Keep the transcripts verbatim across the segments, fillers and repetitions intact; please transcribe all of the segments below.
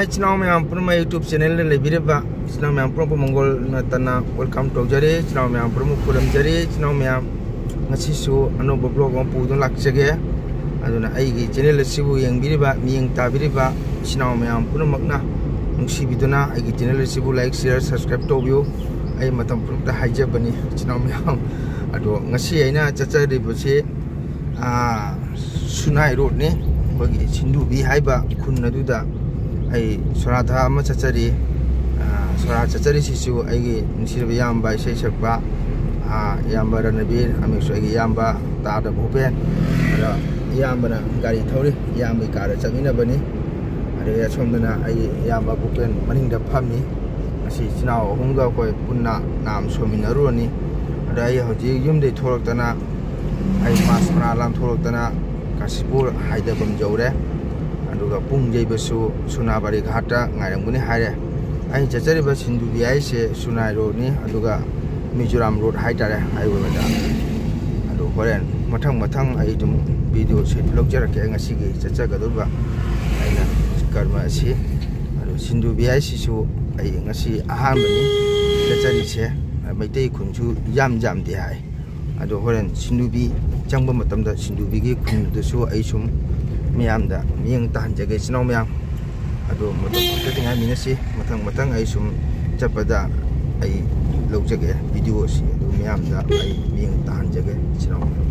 ꯏꯆꯤꯟ ꯏꯅꯥꯎ ꯃꯌꯥꯝ ꯄꯨꯝꯅꯃꯛ YouTube channelꯗ ꯂꯩꯕꯤꯔꯤꯕ ꯏꯆꯤꯟ ꯏꯅꯥꯎ ꯃꯌꯥꯝ ꯄꯨꯝꯅꯃꯛꯄꯨ ꯃꯪꯒꯣꯜ ꯅꯠꯇꯅ welcome ꯇꯧꯖꯔꯤ꯫ ꯏꯆꯤꯟ ꯏꯅꯥꯎ ꯃꯌꯥꯝ ꯄꯨꯝꯅꯃꯛ ꯈꯨꯔꯨꯝꯖꯔꯤ꯫ ꯏꯆꯤꯟ ꯏꯅꯥꯎ ꯃꯌꯥꯝ, ꯉꯁꯤꯁꯨ ꯑꯅꯧꯕ vlog ꯑꯃ ꯄꯨꯗꯨꯅ ꯂꯥꯛꯆꯒꯦ꯫ ꯑꯗꯨꯅ ꯑꯩꯒꯤ channel ꯑꯁꯤꯕꯨ ꯌꯦꯡꯕꯤꯔꯤꯕ, ꯃꯤꯠꯌꯦꯡ ꯇꯥꯕꯤꯔꯤꯕ ꯏꯆꯤꯟ ꯏꯅꯥꯎ ꯃꯌꯥꯝ ꯄꯨꯝꯅꯃꯛꯅ ꯅꯨꯡꯁꯤꯕꯤꯗꯨꯅ ꯑꯩꯒꯤ channel ꯑꯁꯤꯕꯨ like, share, subscribe ꯇꯧꯕꯤꯌꯨ꯫ ꯑꯩ ꯃꯇꯝ ꯄꯨꯝꯅꯃꯛꯇ ꯍꯥꯏꯖꯕꯅꯤ ꯏꯆꯤꯟ ꯏꯅꯥꯎ ꯃꯌꯥꯝ꯫ ꯑꯗꯣ ꯉꯁꯤ ꯑꯩꯅ ꯆꯠꯆꯔꯤꯕꯁꯤ, ꯑꯥ, ꯁꯨꯅꯥꯏ roadꯅꯤ꯫ ꯑꯩꯈꯣꯏꯒꯤ ꯁꯤꯟꯗꯨꯕꯤ ꯍꯥꯏꯕ ꯈꯨꯟ ꯑꯗꯨꯗ ꯑꯩ ꯁꯣꯔꯥꯠ ꯑꯃ ꯆꯠꯆꯔꯤ꯫ ꯑꯥ, ꯁꯣꯔꯥꯠ ꯆꯠꯆꯔꯤꯁꯤꯁꯨ ꯑꯩꯒꯤ ꯅꯨꯡꯁꯤꯔꯕ ꯏꯌꯥꯝꯕ ꯏꯁꯩ ꯁꯛꯄ, ꯑꯥ, ꯏꯌꯥꯝꯕ ꯔꯅꯕꯤꯔ, ꯑꯃꯁꯨ ꯑꯩꯒꯤ ꯏꯌꯥꯝꯕ ꯇꯥꯗ ꯚꯨꯄꯦꯟ꯫ ꯑꯗ ꯏꯌꯥꯝꯕꯅ ꯒꯥꯔꯤ ꯊꯧꯔꯤ, ꯏꯌꯥꯝꯕꯒꯤ ꯀꯥꯔꯗ ꯆꯠꯃꯤꯟꯅꯕꯅꯤ꯫ ꯑꯗꯒꯤ ꯑꯁꯣꯝꯗꯅ ꯑꯩꯒꯤ ꯏꯌꯥꯝꯕ ꯚꯨꯄꯦꯟ ꯃꯅꯤꯡꯗ ꯐꯝꯃꯤ꯫ ꯉꯁꯤ ꯏꯆꯤꯟ ꯏꯅꯥꯎ ꯑꯍꯨꯝꯒ ꯑꯩꯈꯣꯏ ꯄꯨꯟꯅ ꯅꯥꯝ ꯁꯣꯟꯃꯤꯟꯅꯔꯨꯔꯅꯤ꯫ ꯑꯗ ꯑꯩ ꯍꯧꯖꯤꯛ ꯌꯨꯝꯗꯒꯤ ꯊꯣꯛꯂꯛꯇꯅ, ꯑꯩ ꯃꯥꯁ ꯃꯅꯥ ꯂꯥꯟꯊꯣꯛꯂꯛꯇꯅ ꯀꯥꯁꯤꯄꯨꯔ ꯍꯥꯏꯗꯐꯝ ꯌꯧꯔꯦ꯫ ꯑꯗꯨꯒ ꯄꯨꯡ ꯌꯩꯕꯁꯨ ꯁꯨꯅꯥꯕꯥꯔꯤ ꯘꯥꯠꯇ ꯉꯥꯏꯔꯝꯒꯅꯤ ꯍꯥꯏꯔꯦ꯫ ꯑꯩꯅ ꯆꯠꯆꯔꯤꯕ ꯁꯤꯟꯗꯨꯕꯤ ꯍꯥꯏꯁꯦ ꯁꯨꯅꯥꯏ roadꯅꯤ, ꯑꯗꯨꯒ ꯃꯤꯖꯣꯔꯥꯝ road ꯍꯥꯏꯇꯥꯔꯦ highwayꯗ꯫ ꯑꯗꯨ ꯍꯣꯔꯦꯟ ꯃꯊꯪ ꯃꯊꯪ ꯑꯩ ꯑꯗꯨꯝ videoꯁꯦ ꯂꯧꯖꯔꯛꯀꯦ ꯉꯁꯤꯒꯤ ꯆꯠꯆꯒꯗꯧꯕ ꯑꯩꯅ ꯀꯔꯃ ꯑꯁꯤ꯫ ꯑꯗꯨ ꯁꯤꯟꯗꯨꯕꯤ ꯍꯥꯏꯁꯤꯁꯨ ꯑꯩ ꯉꯁꯤ ꯑꯍꯥꯟꯕꯅꯤ ꯆꯠꯆꯔꯤꯁꯦ꯫ ꯃꯩꯇꯩ ꯈꯨꯟꯁꯨ ꯌꯥꯝ ꯌꯥꯝꯗꯦ ꯍꯥꯏ꯫ ꯑꯗꯣ ꯍꯣꯔꯦꯟ ꯁꯤꯟꯗꯨꯕꯤ ꯆꯪꯕ ꯃꯇꯝꯗ ꯁꯤꯟꯗꯨꯕꯤꯒꯤ ꯈꯨꯟꯗꯨꯁꯨ ꯑꯩ ꯁꯨꯝ ꯃꯤꯌꯥꯝꯗ ꯃꯤꯠꯌꯦꯡ ꯇꯥꯍꯟꯖꯒꯦ ꯏꯆꯤꯟ ꯏꯅꯥꯎ ꯃꯌꯥꯝ꯫ ꯑꯗꯣ ꯃꯇꯝ ꯈꯛꯇꯗꯤ ꯉꯥꯏꯃꯤꯟꯅꯁꯤ꯫ ꯃꯊꯪ ꯃꯊꯪ ꯑꯩ ꯁꯨꯝ ꯆꯠꯄꯗ ꯑꯩ ꯂꯧꯖꯒꯦ videoꯁꯤ꯫ ꯑꯗꯨ ꯃꯤꯌꯥꯝꯗ ꯑꯩ ꯃꯤꯠꯌꯦꯡ ꯇꯥꯍꯟꯖꯒꯦ ꯏꯆꯤꯟ ꯏꯅꯥꯎ ꯃꯌꯥꯝ꯫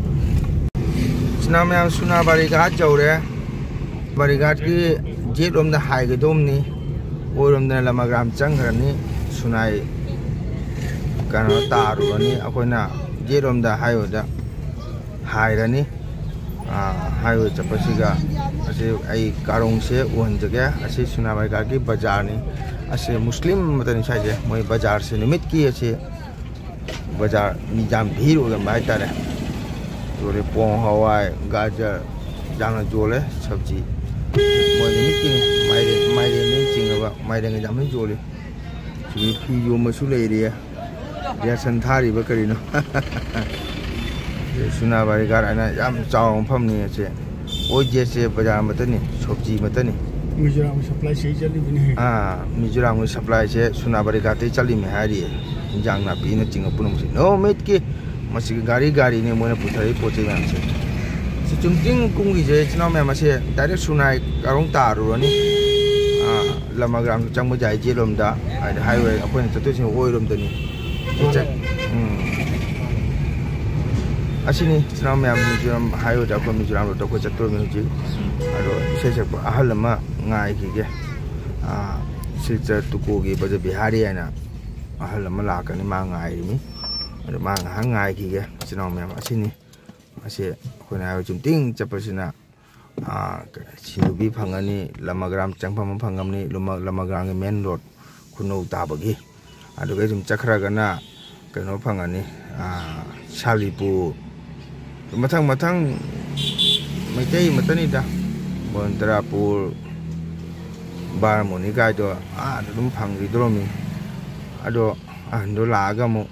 ꯏꯆꯤꯟ ꯏꯅꯥꯎ ꯃꯌꯥꯝ, ꯁꯨꯅꯥꯕꯥꯔꯤ ꯘꯥꯠ ꯌꯧꯔꯦ꯫ ꯕꯥꯔꯤ ꯘꯥꯠꯀꯤ ꯌꯦꯠꯂꯣꯝꯗ ꯍꯥꯏꯒꯗꯧꯕꯅꯤ, ꯑꯣꯏꯔꯣꯝꯗꯅ ꯂꯃꯒ꯭ꯔꯥꯝ ꯆꯪꯈ꯭ꯔꯅꯤ꯫ ꯁꯨꯅꯥꯏ ꯀꯩꯅꯣ ꯇꯥꯔꯨꯔꯅꯤ꯫ ꯑꯩꯈꯣꯏꯅ ꯌꯦꯠꯂꯣꯝꯗ highwayꯗ ꯍꯥꯏꯔꯅꯤ꯫ ꯑꯥ, highway ꯆꯠꯄꯁꯤꯒ ꯑꯁꯤ ꯑꯩ ꯀꯥꯔꯣꯡꯁꯦ ꯎꯍꯟꯖꯒꯦ꯫ ꯑꯁꯤ ꯁꯨꯅꯥꯕꯥꯔꯤ ꯘꯥꯠꯀꯤ ꯕꯖꯥꯔꯅꯤ꯫ ꯑꯁꯤ ꯃꯨꯁꯂꯤꯝ ꯃꯇꯅꯤ ꯁ꯭ꯋꯥꯏꯁꯦ꯫ ꯃꯣꯏ ꯕꯖꯥꯔꯁꯦ ꯅꯨꯃꯤꯠꯀꯤ ꯑꯁꯤ ꯕꯖꯥꯔ ꯃꯤ ꯌꯥꯝ ꯚꯤꯔ ꯑꯣꯏꯒꯟꯕ ꯍꯥꯏꯇꯥꯔꯦ꯫ ꯂꯣꯏꯔꯦ, ꯄꯣꯡ ꯍꯋꯥꯏ, ꯒꯥꯖꯔ ꯌꯥꯝꯅ ꯌꯣꯜꯂꯦ꯫ ꯁꯕꯖꯤ ꯃꯣꯏ ꯅꯨꯃꯤꯠꯀꯤꯅꯤ꯫ ꯃꯥꯏꯔꯦꯟ, ꯃꯥꯏꯔꯦꯟꯗꯒꯤ ꯆꯤꯡꯉꯕ ꯃꯥꯏꯔꯦꯟꯒ ꯌꯥꯝꯅ ꯌꯣꯜꯂꯤ꯫ ꯁꯤꯒꯤ ꯐꯤ ꯌꯣꯟꯕꯁꯨ ꯂꯩꯔꯤ꯫ ꯔꯦꯁꯟ ꯊꯥꯔꯤꯕ ꯀꯔꯤꯅꯣ? ꯁꯨꯅꯥꯕꯥꯔꯤ ꯘꯥꯠ ꯍꯥꯏꯅ ꯌꯥꯝ ꯆꯥꯎꯕ ꯃꯐꯝꯅꯤ ꯑꯁꯦ꯫ ꯑꯣꯏꯗꯦꯁꯦ ꯕꯖꯥꯔ ꯃꯇꯅꯤ, ꯁꯕꯖꯤ ꯃꯇꯅꯤ꯫ ꯃꯤꯖꯣꯔꯥꯝꯒꯤ ꯁꯄ꯭ꯂꯥꯏꯁꯦ ꯑꯩ ꯆꯠꯂꯤꯕꯅꯦꯍꯦ꯫ ꯑꯥ, ꯃꯤꯖꯣꯔꯥꯝꯒꯤ ꯁꯄ꯭ꯂꯥꯏꯁꯦ ꯁꯨꯅꯥꯕꯔꯤ ꯒꯥꯠꯇꯒꯤ ꯆꯠꯂꯤꯃꯦ ꯍꯥꯏꯔꯤꯌꯦ꯫ ꯏꯟꯖꯥꯡ ꯅꯥꯄꯤꯅꯆꯤꯡꯕ ꯄꯨꯝꯅꯃꯛꯁꯦ ꯅꯨꯃꯤꯠꯀꯤ ꯃꯁꯤꯒꯤ ꯒꯥꯔꯤ ꯒꯥꯔꯤꯅꯦ ꯃꯣꯏꯅ ꯄꯨꯊꯔꯛꯏ ꯄꯣꯠ ꯆꯩ ꯃꯌꯥꯝꯁꯦ꯫ ꯁꯤ ꯆꯨꯝꯇꯤꯡ ꯀꯨꯝꯒꯤꯁꯦ ꯏꯆꯤꯟ ꯏꯅꯥꯎ ꯃꯌꯥꯝ ꯑꯁꯦ ꯗꯥꯏꯔꯦꯛ ꯁꯨꯅꯥꯏ ꯀꯥꯔꯣꯡ ꯇꯥꯔꯨꯔꯅꯤ꯫ ꯑꯥ, ꯂꯃꯒ꯭ꯔꯥꯝꯁꯨ ꯆꯪꯕ ꯌꯥꯏ ꯖꯦꯠꯂꯣꯝꯗ, ꯍꯥꯏꯗꯤ ꯍꯥꯏꯋꯦ ꯑꯩꯈꯣꯏꯅ ꯆꯠꯇꯣꯏꯁꯤꯅ ꯑꯣꯏꯔꯣꯝꯗꯅꯤ꯫ ꯁꯤ ꯆꯠ-, ꯎꯝ꯫ ꯑꯁꯤꯅꯤ ꯏꯆꯤꯟ ꯏꯅꯥꯎ ꯃꯌꯥꯝ ꯃꯤꯖꯣꯔꯥꯝ ꯍꯥꯏꯋꯦꯗ ꯑꯩꯈꯣꯏ ꯃꯤꯖꯣꯔꯥꯝ ꯔꯣꯗꯇ ꯑꯩꯈꯣꯏ ꯆꯠꯇꯣꯔꯤꯕꯅꯤ ꯍꯧꯖꯤꯛ꯫ ꯑꯗꯣ ꯏꯁꯩ ꯁꯛꯄ ꯑꯍꯜ ꯑꯃ ꯉꯥꯏꯈꯤꯒꯦ꯫ ꯑꯥ, ꯁꯤꯜꯆꯔ ꯇꯨꯀꯣꯒꯤ ꯕ꯭ꯔꯖ ꯕꯤꯍꯥꯔꯤ ꯍꯥꯏꯅ ꯑꯍꯜ ꯑꯃ ꯂꯥꯛꯀꯅꯤ, ꯃꯥ ꯉꯥꯏꯔꯤꯃꯤ꯫ ꯑꯗꯣ ꯃꯥ ꯉꯥꯏꯍꯥꯛ ꯉꯥꯏꯈꯤꯒꯦ ꯏꯆꯤꯟ ꯏꯅꯥꯎ ꯃꯌꯥꯝ꯫ ꯑꯁꯤꯅꯤ꯫ ꯑꯁꯤ ꯑꯩꯈꯣꯏꯅ ꯍꯥꯏꯕ ꯆꯨꯝꯇꯤꯡ ꯆꯠꯄꯁꯤꯅ, ꯑꯥ, ꯁꯤꯟꯗꯨꯕꯤ ꯐꯪꯉꯅꯤ, ꯂꯃꯒ꯭ꯔꯥꯝ ꯆꯪꯐꯝ ꯑꯃ ꯐꯪꯉꯝꯅꯤ, ꯂꯨꯃ-, ꯂꯃꯒ꯭ꯔꯥꯝꯒꯤ ꯃꯦꯟ ꯔꯣꯗ ꯈꯨꯅꯧ ꯇꯥꯕꯒꯤ꯫ ꯑꯗꯨꯒ ꯁꯨꯝ ꯆꯠꯈ꯭ꯔꯒꯅ ꯀꯩꯅꯣ ꯐꯪꯉꯅꯤ, ꯑꯥ, ꯁꯥꯂꯤꯄꯨꯔ꯫ ꯃꯊꯪ ꯃꯊꯪ ꯃꯩꯇꯩ ꯃꯇꯅꯤꯗ, ꯃꯣꯟꯇ꯭ꯔꯥꯄꯨꯔ, ꯕꯥꯔꯃꯣꯅꯤ ꯀꯥꯏꯗꯣ ꯑꯥꯗ ꯑꯗꯨꯝ ꯐꯪꯈꯤꯗ꯭ꯔꯣꯃꯤ꯫ ꯑꯗꯣ ꯑꯍꯟꯗꯣ ꯂꯥꯛꯑꯒ ꯑꯃꯨꯛ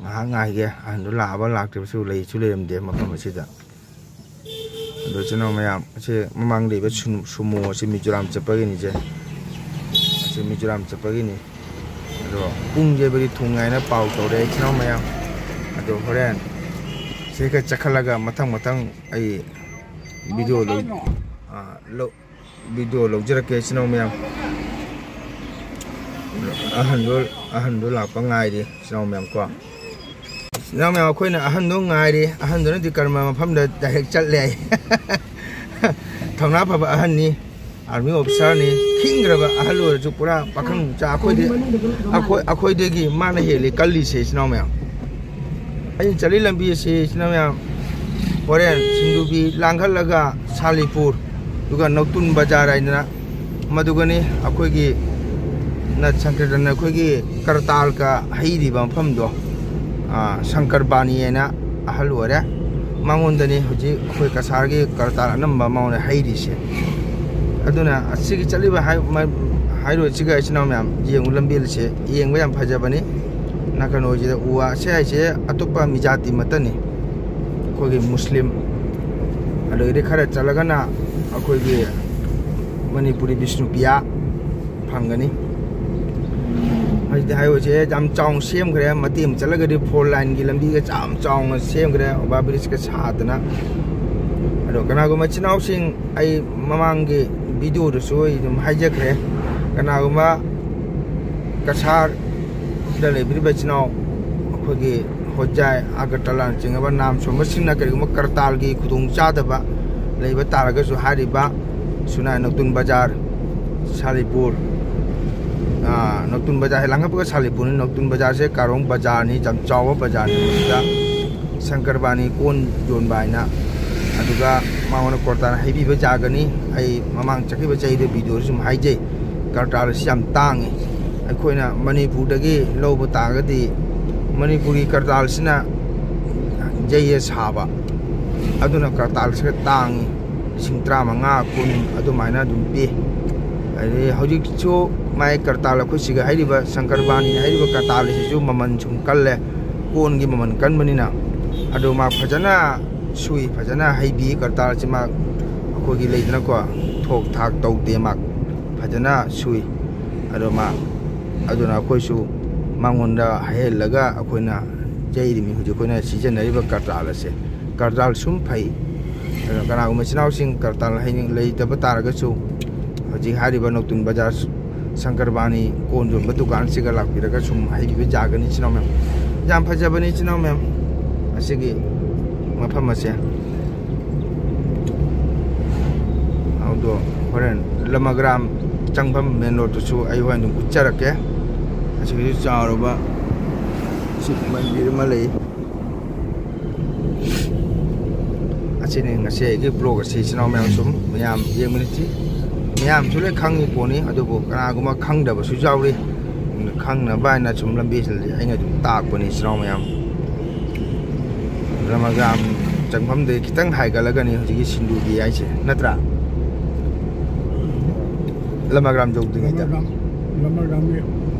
ꯉꯥꯏꯍꯥꯛ ꯉꯥꯏꯒꯦ꯫ ꯑꯍꯟꯗꯣ ꯂꯥꯛꯑꯕ ꯂꯥꯛꯇ꯭ꯔꯤꯕꯁꯨ ꯂꯩꯁꯨ ꯂꯩꯔꯝꯗꯦ ꯃꯐꯝ ꯑꯁꯤꯗ꯫ ꯑꯗꯣ ꯏꯆꯤꯟ ꯏꯅꯥꯎ ꯃꯌꯥꯝ, ꯑꯁꯤ ꯃꯃꯥꯡ ꯂꯩꯕ ꯁꯨ-, ꯁꯨꯃꯣ ꯑꯁꯤ ꯃꯤꯖꯣꯔꯥꯝ ꯆꯠꯄꯒꯤꯅꯤ ꯏꯆꯦ꯫ ꯑꯁꯤ ꯃꯤꯖꯣꯔꯥꯝ ꯆꯠꯄꯒꯤꯅꯤ꯫ ꯑꯗꯣ ꯄꯨꯡꯁꯦꯕꯨꯗꯤ ꯊꯨꯡꯉꯦ ꯍꯥꯏꯅ ꯄꯥꯎ ꯇꯧꯔꯦ ꯏꯆꯤꯟ ꯏꯅꯥꯎ ꯃꯌꯥꯝ꯫ ꯑꯗꯣ ꯍꯣꯔꯦꯟ ꯁꯤ ꯈꯔ ꯆꯠꯈꯠꯂꯒ ꯃꯊꯪ ꯃꯊꯪ ꯑꯩ ꯚꯤꯗꯤꯑꯣ ꯂꯧ-, ꯑꯥ, ꯂꯧ-, ꯚꯤꯗꯤꯑꯣ ꯂꯧꯖꯔꯛꯀꯦ ꯏꯆꯤꯟ ꯏꯅꯥꯎ ꯃꯌꯥꯝ꯫ ꯑꯍꯟꯗꯣ, ꯑꯍꯟꯗꯣ ꯂꯥꯛꯄ ꯉꯥꯏꯔꯤ ꯏꯆꯤꯟ ꯏꯅꯥꯎ ꯃꯌꯥꯝ ꯀꯣ꯫ ꯏꯆꯤꯟ ꯏꯅꯥꯎ ꯃꯌꯥꯝ, ꯑꯩꯈꯣꯏꯅ ꯑꯍꯟꯗꯣ ꯉꯥꯏꯔꯤ꯫ ꯑꯍꯟꯗꯨꯅꯗꯤ ꯀꯔꯝꯕ ꯃꯐꯝꯗ ꯗꯥꯏꯔꯦꯛ ꯆꯠꯂꯦ ꯍꯥꯏ꯫ ꯊꯧꯅꯥ ꯐꯕ ꯑꯍꯟꯅꯤ, ꯑꯥꯔꯃꯤ ꯑꯣꯐꯤꯁꯥꯔꯅꯤ, ꯈꯤꯡꯈ꯭ꯔꯕ ꯑꯍꯜ ꯑꯣꯏꯔꯁꯨ ꯄꯨꯔꯥ ꯄꯥꯈꯪ ꯃꯆꯥ ꯑꯩꯈꯣꯏꯗꯤ-, ꯑꯩꯈꯣꯏ, ꯑꯩꯈꯣꯏꯗꯒꯤ ꯃꯥꯅ ꯍꯦꯜꯂꯤ ꯀꯜꯂꯤꯁꯦ ꯏꯆꯤꯟ ꯏꯅꯥꯎ ꯃꯌꯥꯝ꯫ ꯑꯩꯅ ꯆꯠꯂꯤ ꯂꯝꯕꯤ ꯑꯁꯤ ꯏꯆꯤꯟ ꯏꯅꯥꯎ ꯃꯌꯥꯝ, ꯍꯣꯔꯦꯟ ꯁꯤꯡꯖꯨꯕꯤ ꯂꯥꯡꯈꯠꯂꯒ ꯁꯥꯂꯤꯄꯨꯔ, ꯑꯗꯨꯒ ꯅꯧꯇꯨꯟ ꯕꯖꯥꯔ ꯍꯥꯏꯗꯅ ꯃꯗꯨꯒꯅꯤ ꯑꯩꯈꯣꯏꯒꯤ ꯅꯠ ꯁꯪꯀꯤꯔꯇꯟ ꯑꯩꯈꯣꯏꯒꯤ ꯀꯔꯇꯥꯜꯒ ꯍꯩꯔꯤꯕ ꯃꯐꯝꯗꯣ, ꯑꯥ, ꯁꯪꯀꯔꯕꯥꯅꯤ ꯍꯥꯏꯅ ꯑꯍꯜ ꯑꯣꯏꯔꯦ꯫ ꯃꯉꯣꯟꯗꯅꯤ ꯍꯧꯖꯤꯛ ꯑꯩꯈꯣꯏ ꯀꯁꯥꯔꯒꯤ ꯀꯔꯇꯥꯜ ꯑꯅꯝꯕ ꯃꯉꯣꯟꯗ ꯍꯩꯔꯤꯁꯦ꯫ ꯑꯗꯨꯅ ꯑꯁꯤꯒꯤ ꯆꯠꯂꯤꯕ ꯍꯥꯏ-, ꯃ-, ꯍꯥꯏꯔꯣꯏꯁꯤꯒ ꯏꯆꯤꯟ ꯏꯅꯥꯎ ꯃꯌꯥꯝ ꯌꯦꯡꯉꯨ, ꯂꯝꯕꯦꯜꯁꯦ ꯌꯦꯡꯕ ꯌꯥꯝ ꯐꯖꯕꯅꯤ꯫ ꯅꯥꯀꯟ ꯑꯣꯏꯁꯤꯗ ꯎ ꯋꯥ ꯑꯁꯦ ꯍꯥꯏꯁꯦ ꯑꯇꯣꯞꯄ ꯃꯤꯖꯥꯇꯤ ꯑꯃꯠꯇꯅꯤ꯫ ꯑꯩꯈꯣꯏꯒꯤ ꯃꯨꯁꯂꯤꯝ, ꯑꯗꯒꯤꯗꯤ ꯈꯔ ꯆꯠꯂꯒꯅ ꯑꯩꯈꯣꯏꯒꯤ ꯃꯅꯤꯄꯨꯔꯤ ꯕꯤꯁꯅꯨꯄꯤꯌꯥ ꯐꯪꯒꯅꯤ꯫ ꯍꯧꯖꯤꯛꯇꯤ highwayꯁꯦ ꯌꯥꯝ ꯆꯥꯎꯅ ꯁꯦꯝꯈ꯭ꯔꯦ꯫ ꯃꯇꯦꯛ ꯑꯃ ꯆꯠꯂꯒꯗꯤ four laneꯒꯤ ꯂꯝꯕꯤꯒ ꯌꯥꯝ ꯆꯥꯎꯅ ꯁꯦꯝꯈ꯭ꯔꯦ, over bridgeꯀ ꯁꯥꯗꯅ꯫ ꯑꯗꯣ ꯀꯅꯥꯒꯨꯝꯕ ꯏꯆꯤꯟ ꯏꯅꯥꯎꯁꯤꯡ, ꯑꯩ ꯃꯃꯥꯡꯒꯤ videoꯗꯁꯨ ꯑꯩ ꯑꯗꯨꯝ ꯍꯥꯏꯖꯈ꯭ꯔꯦ, ꯀꯅꯥꯒꯨꯝꯕ ꯀꯁꯥꯔꯗ ꯂꯩꯕꯤꯔꯤꯕ ꯏꯆꯤꯟ ꯏꯅꯥꯎ, ꯑꯩꯈꯣꯏꯒꯤ ꯍꯣꯖꯥꯏ, ꯑꯒꯔꯇꯂꯥꯅꯆꯤꯡꯕ ꯅꯥꯝ ꯁꯣꯝꯕꯁꯤꯡꯅ ꯀꯔꯤꯒꯨꯝꯕ ꯀꯔꯇꯥꯜꯒꯤ ꯈꯨꯗꯣꯡꯆꯥꯗꯕ ꯂꯩꯕ ꯇꯥꯔꯒꯁꯨ, ꯍꯥꯏꯔꯤꯕ ꯁꯨꯅꯥꯏ ꯅꯧꯇꯨꯟ ꯕꯖꯥꯔ, ꯁꯥꯂꯤꯄꯨꯔ, ꯑꯥ, ꯅꯧꯇꯨꯟ ꯕꯖꯥꯔ ꯍꯦꯛ ꯂꯥꯡꯈꯠꯄꯒ ꯁꯥꯂꯤꯄꯨꯔꯅꯤ꯫ ꯅꯧꯇꯨꯟ ꯕꯖꯥꯔꯁꯦ ꯀꯥꯔꯣꯡ ꯕꯖꯥꯔꯅꯤ, ꯌꯥꯝ ꯆꯥꯎꯕ ꯕꯖꯥꯔꯅꯤ꯫ ꯃꯁꯤꯗ ꯁꯪꯀꯔꯕꯥꯅꯤ ꯀꯣꯟ ꯌꯣꯟꯕ ꯍꯥꯏꯅ, ꯑꯗꯨꯒ ꯃꯉꯣꯟꯗ ꯀꯔꯇꯥꯜ ꯍꯩꯕꯤꯕ ꯌꯥꯒꯅꯤ꯫ ꯑꯩ ꯃꯃꯥꯡ ꯆꯠꯈꯤꯕ ꯆꯍꯤꯗ videoꯗ ꯁꯨꯝ ꯍꯥꯏꯖꯩ, ꯀꯔꯇꯥꯜ ꯑꯁꯤ ꯌꯥꯝ ꯇꯥꯡꯉꯤ꯫ ꯑꯩꯈꯣꯏꯅ ꯃꯅꯤꯄꯨꯔꯗꯒꯤ ꯂꯧꯕ ꯇꯥꯔꯒꯗꯤ, ꯃꯅꯤꯄꯨꯔꯒꯤ ꯀꯔꯇꯥꯜꯁꯤꯅ ꯌꯩꯌꯦ ꯁꯥꯕ, ꯑꯗꯨꯅ ꯀꯔꯇꯥꯜꯁꯤꯒ ꯇꯥꯡꯉꯤ꯫ ꯂꯤꯁꯤꯡ ꯇꯔꯥꯃꯉꯥ, ꯀꯨꯟ ꯑꯗꯨꯃꯥꯏꯅ ꯑꯗꯨꯝ ꯄꯤ꯫ ꯑꯗꯩ ꯍꯧꯖꯤꯛꯁꯨ ꯃꯥꯏ ꯀꯔꯇꯥꯜ, ꯑꯩꯈꯣꯏ ꯁꯤꯒ ꯍꯥꯏꯔꯤꯕ ꯁꯪꯀꯔꯕꯥꯅꯤ ꯍꯥꯏꯔꯤꯕ ꯀꯔꯇꯥꯜ ꯑꯁꯤꯁꯨ ꯃꯃꯜ ꯁꯨꯝ ꯀꯜꯂꯦ, ꯀꯣꯟꯒꯤ ꯃꯃꯜ ꯀꯟꯕꯅꯤꯅ꯫ ꯑꯗꯣ ꯃꯥ ꯐꯖꯅ ꯁꯨꯏ, ꯐꯖꯅ ꯍꯩꯕꯤ꯫ ꯀꯔꯇꯥꯜꯁꯤ ꯃꯥ ꯑꯩꯈꯣꯏꯒꯤ ꯂꯩꯗꯅꯀꯣ, ꯊꯣꯛ ꯊꯥꯛ ꯇꯧꯗꯦ, ꯃꯥ ꯐꯖꯅ ꯁꯨꯏ꯫ ꯑꯗꯣ ꯃꯥ, ꯑꯗꯨꯅ ꯑꯩꯈꯣꯏꯁꯨ ꯃꯉꯣꯟꯗ ꯍꯩꯍꯜꯂꯒ ꯑꯩꯈꯣꯏꯅ ꯌꯩꯔꯤꯃꯤ꯫ ꯍꯧꯖꯤꯛ ꯑꯩꯈꯣꯏꯅ ꯁꯤꯖꯤꯟꯅꯔꯤꯕ ꯀꯔꯇꯥꯜ ꯑꯁꯦ, ꯀꯔꯇꯥꯜ ꯁꯨꯝ ꯐꯩ꯫ ꯑꯗꯨꯅ ꯀꯅꯥꯒꯨꯝꯕ ꯏꯆꯤꯟ ꯏꯅꯥꯎꯁꯤꯡ ꯀꯔꯇꯥꯜ ꯍꯩꯅꯤꯡ-, ꯂꯩꯇꯕ ꯇꯥꯔꯒꯁꯨ, ꯍꯧꯖꯤꯛ ꯍꯥꯏꯔꯤꯕ ꯅꯧꯇꯨꯟ ꯕꯖꯥꯔ ꯁꯪꯀꯔꯕꯥꯅꯤ ꯀꯣꯟ ꯌꯣꯟꯕ ꯗꯨꯀꯥꯟꯁꯤꯒ ꯂꯥꯛꯄꯤꯔꯒ ꯁꯨꯝ ꯍꯩꯕꯤꯕ ꯌꯥꯒꯅꯤ, ꯏꯆꯤꯟ ꯏꯅꯥꯎ ꯃꯌꯥꯝ꯫ ꯌꯥꯝ ꯐꯖꯕꯅꯤ, ꯏꯆꯤꯟ ꯏꯅꯥꯎ ꯃꯌꯥꯝ, ꯑꯁꯤꯒꯤ ꯃꯐꯝ ꯑꯁꯦ꯫ ꯑꯗꯣ ꯍꯣꯔꯦꯟ ꯂꯃꯒ꯭ꯔꯥꯝ ꯆꯪꯐꯝ main roadꯇꯨꯁꯨ ꯑꯩ ꯍꯣꯔꯦꯟ ꯑꯗꯨꯝ ꯎꯠꯆꯔꯛꯀꯦ꯫ ꯑꯁꯤꯒꯤꯁꯨ ꯆꯥꯎꯔꯕ ꯁꯤ ꯃꯟꯗꯤꯔ ꯑꯃ ꯂꯩ꯫ ꯑꯁꯤꯅꯤ ꯉꯁꯤ ꯑꯩꯒꯤ vlog ꯑꯁꯤ, ꯏꯆꯤꯟ ꯏꯅꯥꯎ ꯃꯌꯥꯝ ꯁꯨꯝ ꯃꯌꯥꯝ ꯌꯦꯡꯃꯤꯟꯅꯁꯤ꯫ ꯃꯌꯥꯝꯁꯨ ꯂꯣꯏ ꯈꯪꯉꯤ ꯄꯣꯠꯅꯤ, ꯑꯗꯨꯕꯨ ꯀꯅꯥꯒꯨꯝꯕ ꯈꯪꯗꯕꯁꯨ ꯌꯥꯎꯔꯤ꯫ ꯈꯪꯅꯕ ꯍꯥꯏꯅ ꯁꯨꯝ ꯂꯝꯕꯤꯁꯤꯗ ꯑꯩꯅ ꯑꯗꯨꯝ ꯇꯥꯛꯄꯅꯤ, ꯏꯆꯤꯟ ꯏꯅꯥꯎ ꯃꯌꯥꯝ꯫ ꯂꯃꯒ꯭ꯔꯥꯝ ꯆꯪꯐꯝꯗꯒꯤ ꯈꯤꯇꯪ ꯍꯥꯏꯒꯠꯂꯒꯅꯤ ꯍꯧꯖꯤꯛꯀꯤ ꯁꯤꯟꯗꯨꯒꯤ ꯍꯥꯏꯁꯦ, ꯅꯠꯇ꯭ꯔꯥ? ꯂꯃꯒ꯭ꯔꯥꯝ ꯌꯧꯗ꯭ꯔꯤꯉꯩꯗ꯫ ꯂꯃꯒ꯭ꯔꯥꯝ, ꯂꯃꯒ꯭ꯔꯥꯝꯒꯤ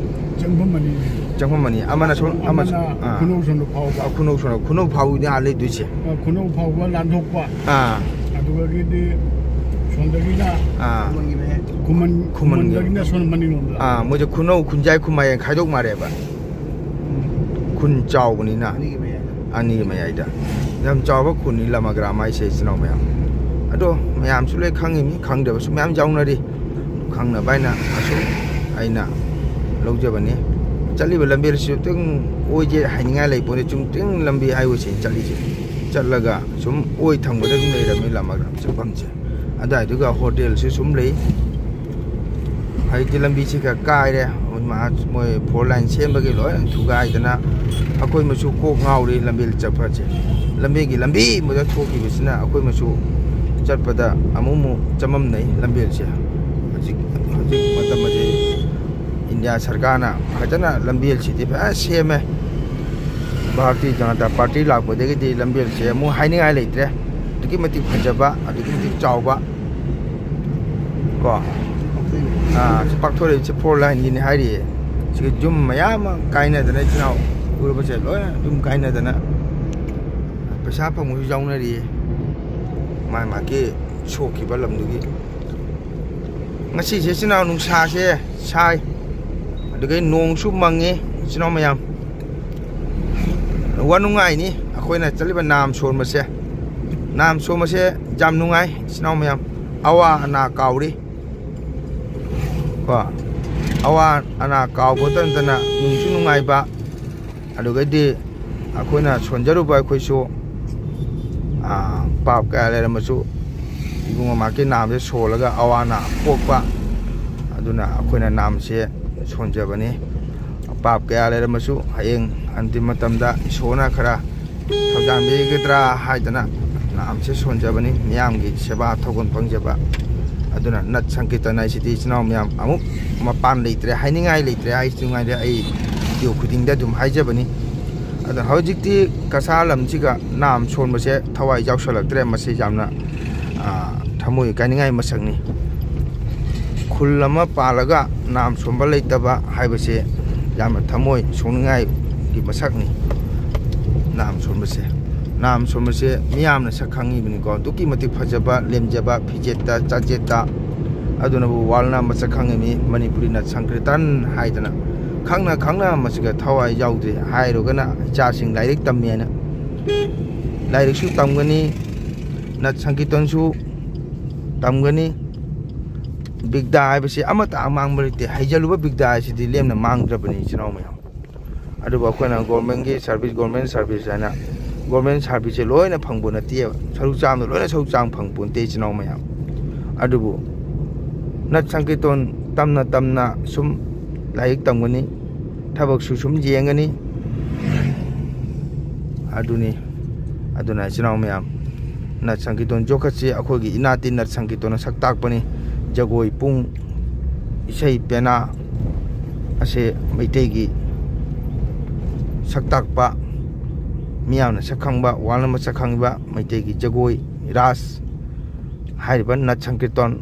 ꯆꯪꯐꯝ ꯑꯅꯤ꯫ ꯆꯪꯐꯝ ꯑꯅꯤ꯫ ꯑꯃꯅ ꯁꯣꯝ-, ꯑꯃ-, ꯑꯃꯅ ꯑꯥ꯫ ꯈꯨꯅꯧ ꯁꯣꯝꯗ ꯐꯥꯎꯕ꯫ ꯑꯥ, ꯈꯨꯅꯧ ꯁꯣꯝꯗ, ꯈꯨꯅꯧ ꯐꯥꯎꯕꯗꯤ ꯑꯥ ꯂꯩꯗꯣꯏꯁꯦ꯫ ꯑꯥ, ꯈꯨꯅꯧ ꯐꯥꯎꯕ ꯂꯥꯟꯊꯣꯛꯄ꯫ ꯑꯥ꯫ ꯑꯗꯨꯗꯒꯤꯗꯤ ꯁꯣꯝꯗꯒꯤꯅ ꯑꯥ ꯈꯨꯃꯟꯒꯤ ꯃꯌꯥꯏ꯫ ꯈꯨꯃꯟꯒꯤ ꯈꯨꯃꯟꯗꯒꯤꯅ ꯁꯣꯝ ꯃꯅꯤꯡꯂꯣꯝꯗ꯫ ꯑꯥ ꯃꯣꯏꯁꯦ ꯈꯨꯅꯧ ꯈꯨꯟꯖꯥꯏ ꯈꯨꯃꯥꯏ ꯈꯥꯏꯗꯣꯛ ꯃꯥꯜꯂꯦꯕ꯫ ꯈꯨꯟ ꯆꯥꯎꯕꯅꯤꯅ ꯑꯅꯤꯒꯤ ꯃꯌꯥꯏꯗ꯫ ꯑꯅꯤꯒꯤ ꯃꯌꯥꯏꯗ ꯌꯥꯝ ꯆꯥꯎꯕ ꯈꯨꯟꯅꯤ ꯂꯃꯒ꯭ꯔꯥꯝ ꯍꯥꯏꯁꯦ, ꯏꯆꯤꯟ ꯏꯅꯥꯎ ꯃꯌꯥꯝ꯫ ꯑꯗꯣ ꯃꯌꯥꯝꯁꯨ ꯂꯣꯏ ꯈꯪꯉꯤꯃꯤ, ꯈꯪꯗꯕꯁꯨ ꯃꯌꯥꯝ ꯌꯥꯎꯅꯔꯤ꯫ ꯈꯪꯅꯕ ꯍꯥꯏꯅ ꯑꯁꯨꯝ ꯑꯩꯅ ꯂꯧꯖꯕꯅꯤ꯫ ꯆꯠꯂꯤꯕ ꯂꯝꯕꯤꯁꯤꯁꯨ ꯇꯤꯡ ꯑꯣꯏꯁꯦ ꯍꯥꯏꯅꯤꯡꯉꯥꯏ ꯂꯩ ꯄꯣꯠꯅꯤ꯫ ꯆꯨꯝ ꯇꯤꯡ ꯂꯝꯕꯤ ꯍꯥꯏꯋꯦꯁꯦ ꯆꯠꯂꯤꯁꯦ꯫ ꯆꯠꯂꯒ ꯁꯨꯝ ꯑꯣꯏ ꯊꯪꯕꯗ ꯑꯗꯨꯝ ꯂꯩꯔꯝꯃꯤ ꯂꯃꯒ꯭ꯔꯥꯝ ꯆꯠꯐꯝꯁꯦ꯫ ꯑꯗꯨꯋꯥꯏꯗꯨꯒ ꯍꯣꯇꯦꯜꯁꯨ ꯁꯨꯝ ꯂꯩ꯫ ꯍꯧꯖꯤꯛꯇꯤ ꯂꯝꯕꯤꯁꯤ ꯈꯔ ꯀꯥꯏꯔꯦ꯫ ꯃꯣꯏ ꯐꯣꯔ ꯂꯥꯏꯟ ꯁꯦꯝꯕꯒꯤ ꯂꯣꯏ ꯊꯨꯒꯥꯏꯗꯅ ꯑꯩꯈꯣꯏ ꯃꯆꯨ ꯀꯣꯛ ꯉꯥꯎꯔꯤ ꯂꯝꯕꯤ ꯆꯠꯄꯁꯦ꯫ ꯂꯝꯕꯤꯒꯤ ꯂꯝꯕꯤ ꯑꯃꯗ ꯊꯣꯛꯈꯤꯕꯁꯤꯅ ꯑꯩꯈꯣꯏ ꯃꯆꯨ ꯆꯠꯄꯗ ꯑꯃꯨꯛ ꯑꯃꯨꯛ ꯆꯃꯝꯅꯩ ꯂꯝꯕꯤꯁꯦ꯫ ꯍꯧꯖꯤꯛ ꯍꯧꯖꯤꯛ ꯃꯇꯝ ꯑꯁꯤ ꯏꯟꯗꯤꯌꯥ ꯁꯔꯀꯥꯔꯅ ꯐꯖꯅ ꯂꯝꯕꯤꯁꯤꯗꯤ ꯐꯖꯅ ꯁꯦꯝꯃꯦ꯫ ꯚꯥꯔꯇꯤꯌ ꯖꯅꯇꯥ ꯄꯥꯔꯇꯤ ꯂꯥꯛꯄꯗꯒꯤꯗꯤ ꯂꯝꯕꯤꯁꯦ ꯑꯃꯨꯛ ꯍꯥꯏꯅꯤꯡꯉꯥꯏ ꯂꯩꯇ꯭ꯔꯦ꯫ ꯑꯗꯨꯛꯀꯤ ꯃꯇꯤꯛ ꯐꯖꯕ, ꯑꯗꯨꯛꯀꯤ ꯃꯇꯤꯛ ꯆꯥꯎꯕ ꯀꯣ꯫ ꯑꯥ, ꯁꯤ ꯄꯥꯛꯊꯣꯔꯛꯏꯁꯦ ꯐꯣꯔ ꯂꯥꯏꯟꯒꯤꯅꯤ ꯍꯥꯏꯔꯤꯌꯦ꯫ ꯁꯤꯒꯤ ꯌꯨꯝ ꯃꯌꯥꯝ ꯑꯃ ꯀꯥꯏꯅꯗꯅ, ꯏꯆꯤꯟ ꯏꯅꯥꯎ ꯎꯔꯕꯁꯦ ꯂꯣꯏꯅ ꯌꯨꯝ ꯀꯥꯏꯅꯗꯅ ꯄꯩꯁꯥ ꯐꯪꯕꯁꯨ ꯌꯥꯎꯅꯔꯤꯌꯦ꯫ ꯃꯥꯏ ꯃꯥꯒꯤ ꯁꯣꯛꯈꯤꯕ ꯂꯝꯗꯨꯒꯤ꯫ ꯉꯁꯤꯁꯦ ꯏꯆꯤꯟ ꯏꯅꯥꯎ ꯅꯨꯡꯁꯥꯁꯦ ꯁꯥꯏ, ꯑꯗꯨꯗꯒꯤ ꯅꯣꯡꯁꯨ ꯃꯪꯉꯤ꯫ ꯏꯆꯤꯟ ꯏꯅꯥꯎ ꯃꯌꯥꯝ, ꯋꯥ ꯅꯨꯡꯉꯥꯏꯅꯤ ꯑꯩꯈꯣꯏꯅ ꯆꯠꯂꯤꯕ ꯅꯥꯝ ꯁꯣꯟꯕꯁꯦ꯫ ꯅꯥꯝ ꯁꯣꯟꯕꯁꯦ ꯌꯥꯝ ꯅꯨꯡꯉꯥꯏ ꯏꯆꯤꯟ ꯏꯅꯥꯎ ꯃꯌꯥꯝ꯫ ꯑꯋꯥ ꯑꯅꯥ ꯀꯥꯎꯔꯤ ꯀꯣ꯫ ꯑꯋꯥ ꯑꯅꯥ ꯀꯥꯎꯕꯇ ꯅꯠꯇꯅ ꯅꯨꯡꯁꯨ ꯅꯨꯡꯉꯥꯏꯕ꯫ ꯑꯗꯨꯒꯩꯗꯤ ꯑꯩꯈꯣꯏꯅ ꯁꯣꯟꯖꯔꯨꯕ ꯑꯩꯈꯣꯏꯁꯨ, ꯑꯥ, ꯄꯥꯞ ꯀꯌꯥ ꯂꯩꯔꯝꯃꯁꯨ ꯏꯕꯨꯡꯉꯣ ꯃꯍꯥꯛꯀꯤ ꯅꯥꯝꯁꯦ ꯁꯣꯜꯂꯒ ꯑꯋꯥ ꯑꯅꯥ ꯄꯣꯛꯄ꯫ ꯑꯗꯨꯅ ꯑꯩꯈꯣꯏꯅ ꯅꯥꯝꯁꯦ ꯁꯣꯟꯖꯕꯅꯤ꯫ ꯄꯥꯞ ꯀꯌꯥ ꯂꯩꯔꯝꯃꯁꯨ ꯍꯌꯦꯡ ꯑꯟꯇꯤꯝ ꯃꯇꯝꯗ ꯏꯁꯣꯔꯅ ꯈꯔ ꯊꯧꯖꯥꯟꯕꯤꯒꯗ꯭ꯔꯥ ꯍꯥꯏꯗꯅ ꯅꯥꯝꯁꯦ ꯁꯣꯟꯖꯕꯅꯤ꯫ ꯃꯤꯌꯥꯝꯒꯤ ꯁꯦꯕꯥ ꯊꯧꯒꯜ ꯄꯪꯖꯕ꯫ ꯑꯗꯨꯅ ꯅꯠ ꯁꯪꯀꯤꯔꯇꯟ ꯍꯥꯏꯁꯤꯗꯤ ꯏꯆꯤꯟ ꯏꯅꯥꯎ ꯃꯌꯥꯝ ꯑꯃꯨꯛ ꯃꯄꯥꯟ ꯂꯩꯇ꯭ꯔꯦ, ꯍꯥꯏꯅꯤꯡꯉꯥꯏ ꯂꯩꯇ꯭ꯔꯦ ꯍꯥꯏꯁꯤ ꯉꯥꯏꯔꯦ꯫ ꯑꯩ ꯚꯤꯗꯤꯑꯣ ꯈꯨꯗꯤꯡꯗ ꯑꯗꯨꯝ ꯍꯥꯏꯖꯕꯅꯤ꯫ ꯑꯗꯣ ꯍꯧꯖꯤꯛꯇꯤ ꯀꯁꯥ ꯂꯝꯁꯤꯒ ꯅꯥꯝ ꯁꯣꯟꯕꯁꯦ ꯊꯋꯥꯏ ꯌꯥꯎꯁꯜꯂꯛꯇ꯭ꯔꯦ꯫ ꯃꯁꯤ ꯌꯥꯝꯅ, ꯑꯥ, ꯊꯃꯣꯏ ꯀꯥꯏꯅꯤꯡꯉꯥꯏ ꯃꯁꯛꯅꯤ꯫ ꯈꯨꯜ ꯑꯃ ꯄꯥꯜꯂꯒ ꯅꯥꯝ ꯁꯣꯟꯕ ꯂꯩꯇꯕ ꯍꯥꯏꯕꯁꯦ ꯌꯥꯝꯅ ꯊꯃꯣꯏ ꯁꯣꯛꯅꯤꯡꯉꯥꯏꯒꯤ ꯃꯁꯛꯅꯤ, ꯅꯥꯝ ꯁꯣꯟꯕꯁꯦ꯫ ꯅꯥꯝ ꯁꯣꯝꯕꯁꯦ ꯃꯤꯌꯥꯝꯅ ꯁꯛ ꯈꯪꯉꯤꯕꯅꯤꯀꯣ, ꯑꯗꯨꯛꯀꯤ ꯃꯇꯤꯛ ꯐꯖꯕ, ꯂꯦꯝꯖꯕ, ꯐꯤꯖꯦꯠꯇ ꯆꯥꯖꯦꯠꯇ꯫ ꯑꯗꯨꯅꯕꯨ ꯋꯥꯔꯜꯅ ꯃꯁꯛ ꯈꯪꯉꯤꯃꯤ, ꯃꯅꯤꯄꯨꯔꯤ ꯅꯠ ꯁꯪꯀ꯭ꯔꯤꯇꯟ ꯍꯥꯏꯗꯅ꯫ ꯈꯪꯅ ꯈꯪꯅ ꯃꯁꯤꯒ ꯊꯋꯥꯏ ꯌꯥꯎꯗ꯭ꯔꯦ ꯍꯥꯏꯔꯨꯒꯅ, ꯏꯆꯥꯁꯤꯡ ꯂꯥꯏꯔꯤꯛ ꯇꯝꯃꯤ ꯍꯥꯏꯅ ꯂꯥꯏꯔꯤꯛꯁꯨ ꯇꯝꯒꯅꯤ, ꯅꯠ ꯁꯪꯀꯤꯔꯇꯟꯁꯨ ꯇꯝꯒꯅꯤ꯫ ꯕꯤꯗ꯭ꯌꯥ ꯍꯥꯏꯕꯁꯤ ꯑꯃꯠꯇ ꯑꯃꯥꯡꯕ ꯂꯩꯇꯦ꯫ ꯍꯩꯖꯜꯂꯨꯕ ꯕꯤꯗ꯭ꯌꯥ ꯍꯥꯏꯁꯤꯗꯤ ꯂꯦꯝꯅ ꯃꯥꯡꯗ꯭ꯔꯕꯅꯤ, ꯏꯆꯤꯟ ꯏꯅꯥꯎ ꯃꯌꯥꯝ꯫ ꯑꯗꯨꯕꯨ ꯑꯩꯈꯣꯏꯅ ꯒꯣꯔꯃꯦꯟꯒꯤ ꯁꯥꯔꯚꯤꯁ, ꯒꯣꯔꯃꯦꯟ ꯁꯥꯔꯚꯤꯁ ꯍꯥꯏꯅ ꯒꯣꯔꯃꯦꯟ ꯁꯥꯔꯚꯤꯁꯁꯦ ꯂꯣꯏꯅ ꯐꯪꯕ ꯅꯠꯇꯦꯕ꯫ ꯁꯔꯨꯛ ꯆꯥꯝꯃꯗ ꯂꯣꯏꯅ ꯁꯔꯨꯛ ꯆꯥꯝꯃ ꯐꯪꯕ ꯅꯠꯇꯦ, ꯏꯆꯤꯟ ꯏꯅꯥꯎ ꯃꯌꯥꯝ꯫ ꯑꯗꯨꯕꯨ ꯅꯠ ꯁꯪꯀꯤꯔꯇꯟ ꯇꯝꯅ ꯇꯝꯅ ꯁꯨꯝ ꯂꯥꯏꯔꯤꯛ ꯇꯝꯒꯅꯤ, ꯊꯕꯛꯁꯨ ꯁꯨꯝ ꯌꯦꯡꯒꯅꯤ꯫ ꯑꯗꯨꯅꯤ꯫ ꯑꯗꯨꯅ ꯏꯆꯤꯟ ꯏꯅꯥꯎ ꯃꯌꯥꯝ, ꯅꯠ ꯁꯪꯀꯤꯔꯇꯟ ꯖꯣꯒꯠꯁꯤ ꯑꯩꯈꯣꯏꯒꯤ ꯏꯅꯥꯠꯇꯤ ꯅꯠ ꯁꯪꯀꯤꯔꯇꯟꯅ ꯁꯛ ꯇꯥꯛꯄꯅꯤ꯫ ꯖꯒꯣꯏ ꯄꯨꯡ, ꯏꯁꯩ ꯄꯦꯅꯥ ꯑꯁꯦ ꯃꯩꯇꯩꯒꯤ ꯁꯛ ꯇꯥꯛꯄ, ꯃꯤꯌꯥꯝꯅ ꯁꯛ ꯈꯪꯕ, ꯋꯥꯔꯜꯅ ꯃꯁꯛ ꯈꯪꯕ ꯃꯩꯇꯩꯒꯤ ꯖꯒꯣꯏ, ꯔꯥꯁ ꯍꯥꯏꯔꯤꯕ ꯅꯠ ꯁꯪꯀꯤꯔꯇꯟ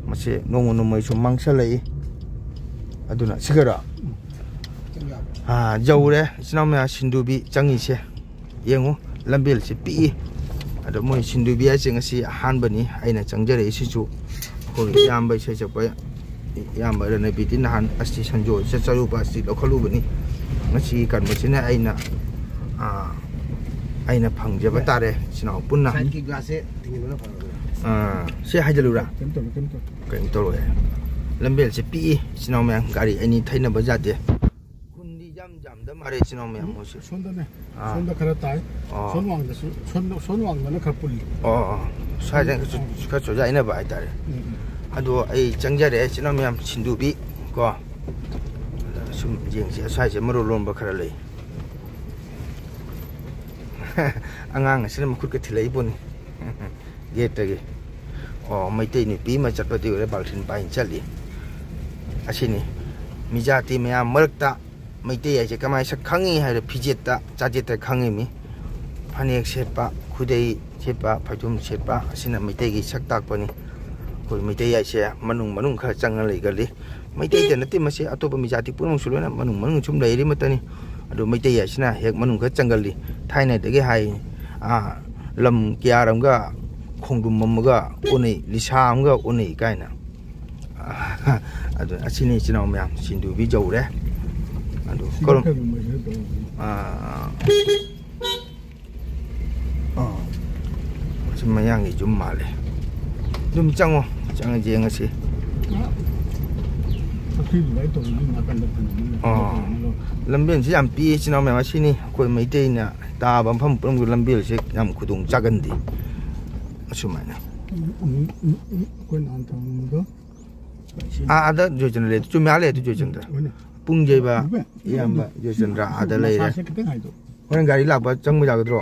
ꯃꯁꯤ ꯅꯣꯡꯃ ꯅꯣꯡꯃꯒꯤ ꯁꯨꯝ ꯃꯥꯡꯁꯤꯜꯂꯛꯏ꯫ ꯑꯗꯨꯅ ꯁꯤꯒꯔꯣ? ꯑꯥ, ꯌꯧꯔꯦ, ꯏꯆꯤꯟ ꯏꯅꯥꯎ ꯃꯌꯥꯝ, ꯁꯤꯟꯗꯨꯕꯤ ꯆꯪꯉꯤꯁꯦ꯫ ꯌꯦꯡꯉꯨ, ꯂꯝꯕꯦꯜꯁꯦ ꯄꯤꯛꯏ꯫ ꯑꯗꯣ ꯃꯣꯏ ꯁꯤꯟꯗꯨꯕꯤ ꯍꯥꯏꯁꯦ ꯉꯁꯤ ꯑꯍꯥꯟꯕꯅꯤ ꯑꯩꯅ ꯆꯪꯖꯔꯛꯏꯁꯤꯁꯨ꯫ ꯑꯩꯈꯣꯏꯒꯤ ꯏꯌꯥꯝꯕ ꯏꯁꯩ ꯁꯛꯄ ꯏꯌꯥꯝꯕ ꯔꯅꯕꯤꯗꯤ ꯅꯍꯥꯟ ꯑꯁꯇꯤ ꯁꯟꯖꯣꯏ ꯆꯠꯆꯔꯨꯕ, ꯑꯁꯇꯤ ꯂꯧꯈꯠꯂꯨꯕꯅꯤ꯫ ꯉꯁꯤꯒꯤ ꯀꯟꯕꯁꯤꯅ ꯑꯩꯅ, ꯑꯥ, ꯑꯩꯅ ꯐꯪꯖꯕ ꯇꯥꯔꯦ, ꯏꯆꯤꯟ ꯏꯅꯥꯎ ꯄꯨꯟꯅ꯫ ꯁꯥꯏꯠꯀꯤ ꯒ꯭ꯂꯥꯁꯁꯦ ꯊꯤꯡꯖꯤꯟꯕꯅ ꯐꯔꯗ꯭ꯔꯥ? ꯑꯥ, ꯁꯤ ꯍꯥꯏꯖꯜꯂꯨꯔꯥ? ꯀꯩꯝ ꯇꯧꯔꯣꯏ, ꯀꯩꯝ ꯇꯧꯔꯣꯏ꯫ ꯀꯩꯝ ꯇꯧꯔꯣꯏ꯫ ꯂꯝꯕꯦꯜꯁꯦ ꯄꯤꯛꯏ, ꯏꯆꯤꯟ ꯏꯅꯥꯎ ꯃꯌꯥꯝ, ꯒꯥꯔꯤ ꯑꯅꯤ ꯊꯩꯅꯕ ꯌꯥꯗꯦ꯫ ꯈꯨꯟꯗꯤ ꯌꯥꯝ ꯌꯥꯝꯗ ꯃꯥꯜꯂꯦ, ꯏꯆꯤꯟ ꯏꯅꯥꯎ ꯃꯌꯥꯝ ꯃꯣꯏꯁꯦ꯫ ꯁꯣꯝꯗꯅꯦ꯫ ꯑꯥ꯫ ꯁꯣꯝꯗ ꯈꯔ ꯇꯥꯏ꯫ ꯑꯣ꯫ ꯁꯣꯝ ꯋꯥꯡꯗꯁꯨ, ꯁꯣꯝ, ꯁꯣꯝ ꯋꯥꯡꯗꯅ ꯈꯔ ꯄꯨꯜꯂꯤ꯫ ꯑꯣ, ꯑꯣ꯫ ꯁ꯭ꯋꯥꯏꯗꯅ ꯈꯔ ꯆꯨ-, ꯈꯔ ꯆꯨꯖꯥꯛ ꯍꯥꯏꯅꯕ ꯍꯥꯏꯇꯥꯔꯦ꯫ ꯎꯝ, ꯎꯝ꯫ ꯑꯗꯣ ꯑꯩ ꯆꯪꯖꯔꯦ, ꯏꯆꯤꯟ ꯏꯅꯥꯎ ꯃꯌꯥꯝ, ꯁꯤꯟꯗꯨꯕꯤ ꯀꯣ꯫ ꯁꯨꯝ ꯌꯦꯡꯁꯤ, ꯑꯁ꯭ꯋꯥꯏꯁꯦ ꯃꯔꯣꯜ ꯂꯣꯟꯕ ꯈꯔ ꯂꯩ꯫ ꯑꯉꯥꯡ ꯑꯁꯤꯅ ꯃꯈꯨꯠꯀ ꯊꯤꯜꯂꯛꯏ ꯄꯣꯠꯅꯤ꯫ ꯒꯦꯠꯇꯒꯤ꯫ ꯑꯣ, ꯃꯩꯇꯩ ꯅꯨꯄꯤ ꯑꯃ ꯆꯠꯄꯗꯤ ꯑꯣꯏꯔꯦ, ꯕꯥꯜꯇꯤꯟ ꯄꯥꯏꯅ ꯆꯠꯂꯤ꯫ ꯑꯁꯤꯅꯤ꯫ ꯃꯤꯖꯥꯇꯤ ꯃꯌꯥꯝ ꯃꯔꯛꯇ ꯃꯩꯇꯩ ꯍꯥꯏꯁꯦ ꯀꯃꯥꯏꯅ ꯁꯛ ꯈꯪꯉꯤ ꯍꯥꯏꯔ, ꯐꯤꯖꯦꯠꯇ ꯆꯥꯖꯦꯠꯇ ꯈꯪꯉꯤꯃꯤ꯫ ꯐꯅꯦꯛ ꯁꯦꯠꯄ, ꯈꯨꯗꯩ ꯁꯦꯠꯄ, ꯐꯩꯖꯣꯝ ꯁꯦꯠꯄ ꯑꯁꯤꯅ ꯃꯩꯇꯩꯒꯤ ꯁꯛ ꯇꯥꯛꯄꯅꯤ꯫ ꯑꯩꯈꯣꯏ ꯃꯩꯇꯩ ꯍꯥꯏꯁꯦ ꯃꯅꯨꯡ ꯃꯅꯨꯡ ꯈꯔ ꯆꯪꯉ ꯂꯩꯒꯜꯂꯤ꯫ ꯃꯩꯇꯩꯗ ꯅꯠꯇꯦ ꯃꯁꯤ, ꯑꯇꯣꯞꯄ ꯃꯤꯖꯥꯇꯤ ꯄꯨꯝꯅꯃꯛꯁꯨ ꯂꯣꯏꯅ ꯃꯅꯨꯡ ꯃꯅꯨꯡ ꯁꯨꯝ ꯂꯩꯔꯤ ꯃꯇꯅꯤ꯫ ꯑꯗꯨ ꯃꯩꯇꯩ ꯍꯥꯏꯁꯤꯅ ꯍꯦꯛ ꯃꯅꯨꯡ ꯈꯔ ꯆꯪꯒꯜꯂꯤ꯫ ꯊꯥꯏꯅꯗꯒꯤ ꯍꯥꯏ, ꯑꯥ, ꯂꯝ ꯀꯌꯥꯔ ꯑꯃꯒ ꯈꯣꯡꯗ꯭ꯔꯨꯝ ꯑꯃꯒ ꯑꯣꯟꯅꯩ, ꯂꯤꯁꯥ ꯑꯃꯒ ꯑꯣꯟꯅꯩ ꯀꯥꯏꯅ꯫ ꯑꯗꯨ ꯑꯁꯤꯅꯤ ꯏꯆꯤꯟ ꯏꯅꯥꯎ ꯃꯌꯥꯝ, ꯁꯤꯟꯗꯨꯕꯤ ꯌꯧꯔꯦ꯫ ꯑꯗꯨ ꯀꯔꯝ-, ꯑꯥ, ꯑꯥ, ꯁꯤ ꯃꯌꯥꯡꯒꯤ ꯌꯨꯝ ꯃꯥꯜꯂꯦ꯫ ꯑꯗꯨꯝ ꯆꯪꯉꯣ, ꯆꯪꯉ ꯌꯦꯡꯉꯁꯤ꯫ ꯑꯥ, ꯂꯝꯕꯦꯟꯁꯤ ꯌꯥꯝ ꯄꯤꯛꯑꯦ ꯏꯆꯤꯟ ꯏꯅꯥꯎ ꯃꯌꯥꯝ꯫ ꯑꯁꯤꯅꯤ ꯑꯩꯈꯣꯏ ꯃꯩꯇꯩꯅ ꯇꯥꯕ ꯃꯐꯝ ꯄꯨꯝꯅꯃꯛꯀꯤ ꯂꯝꯕꯦꯜꯁꯦ ꯌꯥꯝ ꯈꯨꯗꯣꯡ ꯆꯥꯒꯟꯗꯦ꯫ ꯑꯁꯨꯃꯥꯏꯅ꯫ ꯎꯝ, ꯎꯝ, ꯎꯝ, ꯎꯝ, ꯑꯩꯈꯣꯏ ꯅꯍꯥꯟ ꯊꯝꯃꯝꯕꯗꯣ꯫ ꯑꯥ, ꯑꯥꯗ ꯖꯣꯏꯆꯟꯗ꯭ꯔ ꯂꯩ꯫ ꯆꯨꯝꯃꯦ, ꯑꯥ ꯂꯩ ꯑꯗꯨ ꯖꯣꯏꯆꯟꯗ꯭ꯔ꯫ ꯍꯣꯏꯅꯦ꯫ ꯄꯨꯡ ꯌꯩꯕ ꯏꯕꯦꯝ, ꯏꯌꯥꯝꯕ ꯖꯣꯏꯆꯟꯗ꯭ꯔ ꯑꯥꯗ ꯂꯩꯔꯦ꯫ ꯃꯁꯥꯁꯦ ꯈꯤꯇꯪ ꯍꯥꯏꯗꯣꯛ꯫ ꯍꯣꯔꯦꯟ ꯒꯥꯔꯤ ꯂꯥꯛꯄ ꯆꯪꯕ ꯌꯥꯒꯗ꯭ꯔꯣ?